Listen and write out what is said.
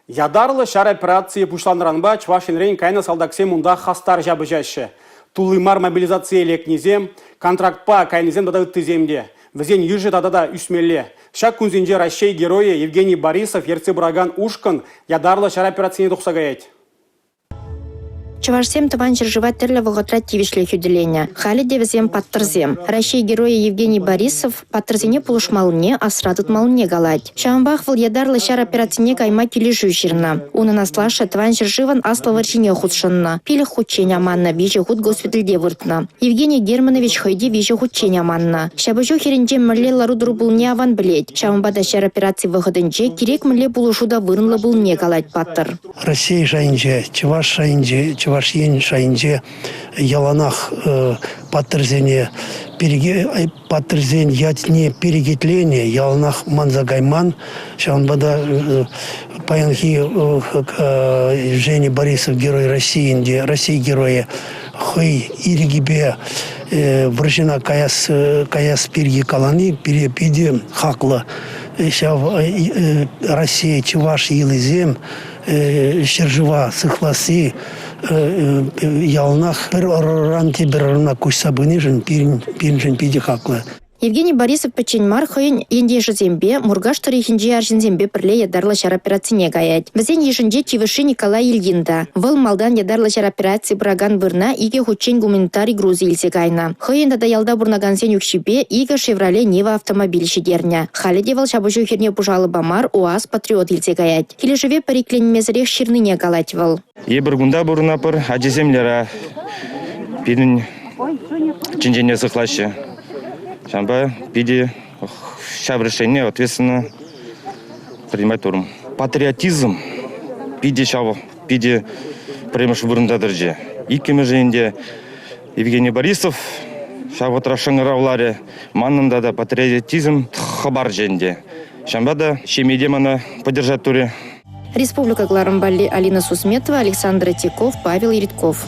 Ятарлӑ ҫар операцийӗ пуҫланнӑранпа Чӑваш Енрен кайнӑ салтаксем унта хастар ҫапӑҫаҫҫӗ. Тулли мар мобилизацие лекнисем, контрактпа кайнисем тата ыттисем те. Вӗсен йышӗ тата та ӳсмелле. Ҫак кунсенче Раҫҫей Геройӗ Евгений Борисов ертсе пыракан ушкӑн ятарлӑ ҫар операцине тухса каять. Чӑвашсем Тӑван ҫӗршыва тӗрлӗ вӑхӑтра тивӗҫлӗ хӳтӗленӗ. Халӗ те вӗсем паттӑрсем. Раҫҫей Геройӗ Евгений Борисов паттӑрсене пулӑшмаллине, асра тытмаллине калать. Ҫавӑнпах вӑл ятарлӑ ҫар операцине кайма килӗшӳ ҫырнӑ. Унӑн аслашшӗ Тӑван ҫӗршывӑн Аслӑ вӑрҫине хутшӑннӑ. Пилӗк хутчен аманнӑ, виҫӗ хут госпитальте выртнӑ. Евгений Германович хӑй те виҫӗ хутчен аманнӑ. Ҫапӑҫу хирӗнче мӗнле лару-тӑру пулнине аван пӗлет. Ҫавӑнпа та ҫар операци вӑхӑтӗнче кирек мӗнле пулӑшу та вырӑнлӑ пулнине калать паттӑр. Раҫҫей шайӗнче, Чӑваш шайӗнче, Чӑваш Ен шайӗнче яланах паттӑрсене паттӑрсен ятне перекетленӗ, яланах манса кайман. Ҫавӑнпа та паянхи Женя Борисов Герой России ӗнтӗ, Россия Геройӗ хӑй ирӗкӗпе вӑрҫӑна каяс, каяс пирки калани пире питӗ хаклӑ. Ҫав Россия чӑваш йӑлисем ҫӗршыва сыхласси яланах пӗр ӑруран тепӗр ӑруна куҫса пынишӗн пирӗншӗн питӗ хаклӑ. Евгений Борисов пӗччен мар хӑйӗн ентешӗсемпе, Муркаш тӑрӑхӗнчи арҫынсемпе пӗрле ятарлӑ ҫар операцине каять. Вӗсен йышӗнче Чивӑшри Николай Ильин та. Вӑл малтан ятарлӑ ҫар операцийӗ пыракан вырӑна икӗ хутчен гуманитари грузӗ илсе кайнӑ. Хӑйӗн тата ялта пурӑнакансен укҫипе икӗ «Шевроле Нива» автомобиль ҫитернӗ. Халӗ те вӑл ҫапӑҫу хирне пуш алӑпа мар, УАЗ «Патриот» илсе каять. Килӗшӗве пӗр иккӗленмесӗрех ҫырнине калать вӑл. Эпир кунта пурӑнатпӑр, ачасем лера пирӗн чӗнчене сыхлаҫҫӗ. Ҫавӑнпа питӗ ҫав решение ответственно принимать турӑм. Патриотизм питӗ ҫав, питӗ пӗрремӗш вырӑнта тӑчӗ. Иккӗмӗшӗ ӗнтӗ Евгений Борисов ҫав вӑхӑтра шӑнкӑравларӗ. Манӑн тата патриотизм хӑпарчӗ ӗнтӗ. Ҫавӑнпа та ҫемье те мана поддержать турӗ. Республика кӑларӑм валли Алина Сусметова, Александр Тиков, Павел Иритков.